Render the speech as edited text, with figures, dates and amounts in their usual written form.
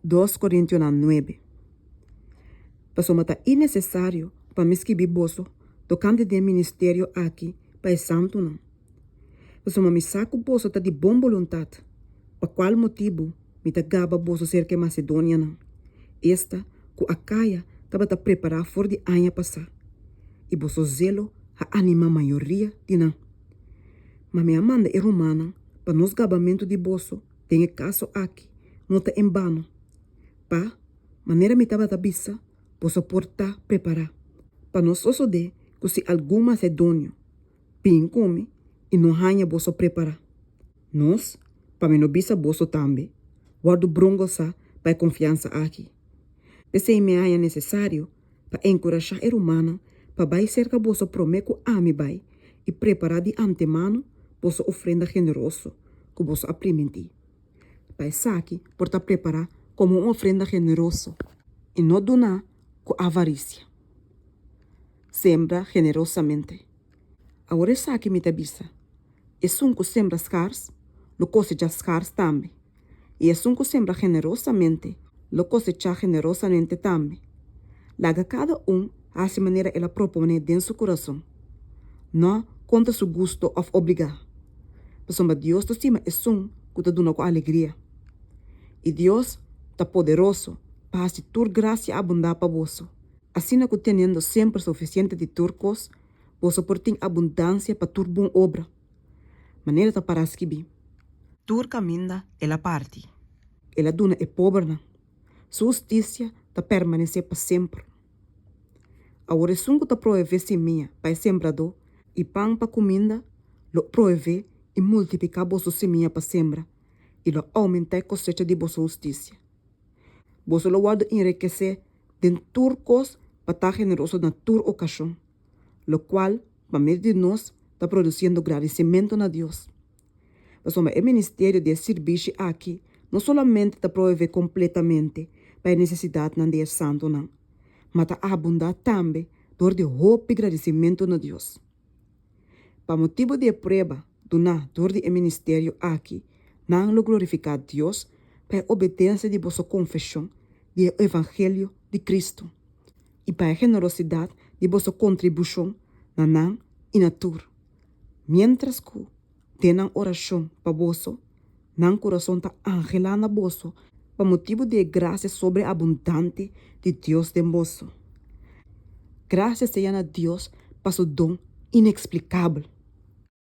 Dos Korintionan nuebe. Pasobra ta innesesario pa mi skibi boso tokante di e ministerio aki pa e santunan. Pasobra mi sa ku boso ta di bon boluntat, pa kual motibu mi ta gaba boso serka e masedonianan, esta ku Akaya tabata prepará for di aña pasá, i boso zelo a animá mayoria di nan. Ma mi a manda e rumannan pa nos gabamentu di boso den e kaso aki no ta en bano, pa, manera mi tabata bisa, boso por ta prepará, pa no sosodé ku si algun masedonio bin ku mi i no haña boso prepará, nos, pa mi no bisa boso tambe, wòrdu brongosá pa e konfiansa aki. P'esei mi a haña nesesario pa enkurashá e rumannan pa bai serka boso promé ku ami bai i prepará di antemano boso ofrenda generoso ku boso a primintí, pa esaki por ta prepará komo un ofrenda generoso i no duná ku avarisia. Sembra generosamente. Awor esaki mi ta bisa, esun ku sembra skars lo kosechá skars tambe, i esun ku sembra generosamente lo kosechá generosamente tambe. Laga kada un hasi manera el a proponé den su kurason, no kontra su gusto òf obligá, pasobra Dios ta stima esun ku ta duna ku alegria. I Dios ta poderoso pa hasi tur grasia abundá pa boso, asina ku teniendo semper sufisiente di tur kos, boso por tin abundansia pa tur bon obra, manera ta pará skibí. Tur kaminda el a parti. El a duna e pobernan. Su hustisia ta permanesé pa semper. Awor esun ku ta provevé simia pa e sembradó i pan pa kuminda, lo provevé i multipliká boso simia pa sembra i lo oumentá e kosecha di boso hustisia. Boso lo wòrdu enrikesé den tur kos pa ta generoso na tur okashon, lokual pa medio di nos ta produsiendo gradisimentu na Dios. Pasobra e ministerio di e sirbishi aki no solamente ta provevé kompletamente pa e nesesidatnan di e santunan, ma ta abundá tambe dor di hopi gradisimentu na Dios. Pa motibu di e prueba duná dor di e ministerio aki, nan lo glorifiká Dios pa e obedensia di boso konfeshon di e evangelio di Kristu i pa e generosidat di boso kontribushon na nan i na tur, miéntras ku den nan orashon pa boso, nan kurason ta anhelá na boso pa motibu di e grasia sobreabundante di Dios den boso. Grasia sea na Dios pa su don ineksplikabel.